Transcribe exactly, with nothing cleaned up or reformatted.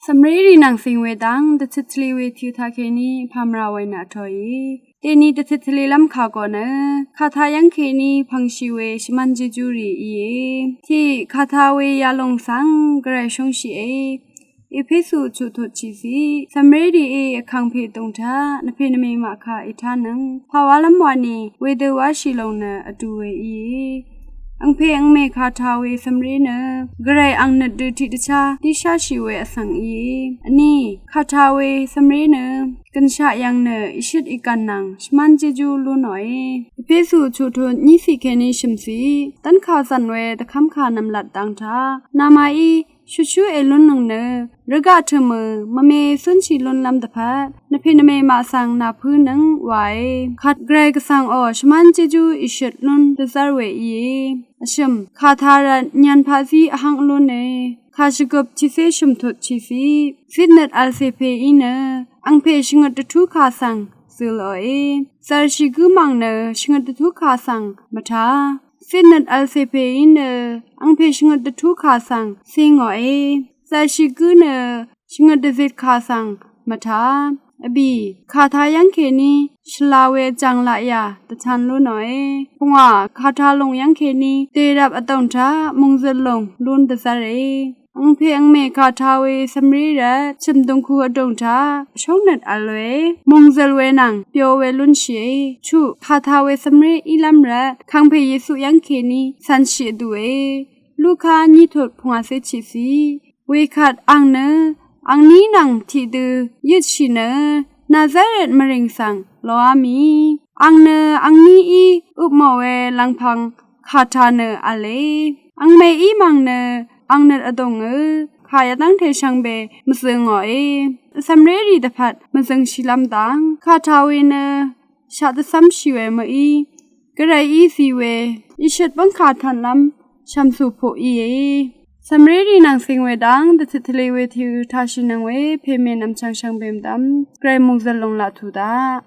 Cv̀mrérì nvng cìng we dang dvcit tvlì we tìu taq kèní pàmvrà we nø vtōì. Dèní dvcit tvlì lv́m kà gø nø kàtá yv́ng kèní pv̀ngshì we shvmán jejú rì íe. Tiq kàtá we yalòng svng gvray shóngshìe. Epesu chuq tut chìcì, cv̀mrérìé vkàngpè vdùng taq nvpè nvmè màkà ètánøng pàwálv́m wani wedø wáshì lòng nø vdu we íe. Angpè angmè kàtá we cv̀mré nø gvray ang nøt dø tiqdvchá dísháshì we vsvng íe. Vní kàtá we cv̀mré nø gønshaq yv̀ng nø ìshøt ìgv̀n nvng shvmán jejú lúnòe. Epesu chuq tut nyícì kèní shø̀mcì, dv́nkà zv̀n we dvkv́mkà nv̀mlat dang taq namaqí shutshú èlúnnøng nø rvgaq tø̀mø mvme cúnshì lúnlv́m dvpvt nvpè nvmè màsvng nàpǿnøng wae. Kàt gvray gvsvng ò shvmán jejú ìshøt lún dvzv́r we íe. Vshø̀m kàtá rvt nyan paqzí vháng lúne. Kàshvgøp tiqcé shø̀m tut chìcì, zitnøt vl cè pè í nø angpè shvngøt dvtú kà svng zø̄lòe. Zàrshì gǿ mv̀ng nø shvngøt dvtú kà svng mvtá. Zitnøt vl cè pè í nø angpè shvngøt dvtú kà svng cé ngòe. Zàrshì gǿ nø shvngøt dvzit kà svng mvtá. Vbì kàtá yv́ng kèní shvla we jàng laqyà dvtan lúnòe. Pungwà kàtá lùng yv́ng kèní dèrvp vdòng taq mòngzø̀l lùng lún dvzv́re. Angpè angmè kàtá we cv̀mré rvt chø̀m dungku vdùng taq shóngnøt vl we mòngzø̀l we nvng byo we lúnshìe. Chuq kàtá we cv̀mré ílv́m rvt kàngpè Yesu yv́ng kèní cv̀nshì vdùe. Luka nyí tut pungwàcé chìcì, wekvt ang nø angní nvng tiqdø yøtshì nø Nazaret mvrìng svng loá mì. Ang nø angníí øpmò we lvngpv̄ng kàtá nø v̄le. Angmèí mv̀ng nø ang nøt vdòngø kà yadv́ngte shvngbe mvzø̄ ngòe. Cv̀mrérì dvpvt mvzøngshìlv́m dang kàtá we nø shaq dvcv́mshì we mø̀í gvrayí zì we ìshøt bǿngkà tv̀nlv́m shv̀msù puq íe. Cv̀mrérì nvng cìng we dang dvcit tvlì we tìu tashìnøng we pèmè nvmchvng shvngbe mvdv́m gvray mòngzø̀l lòng laq tù daq.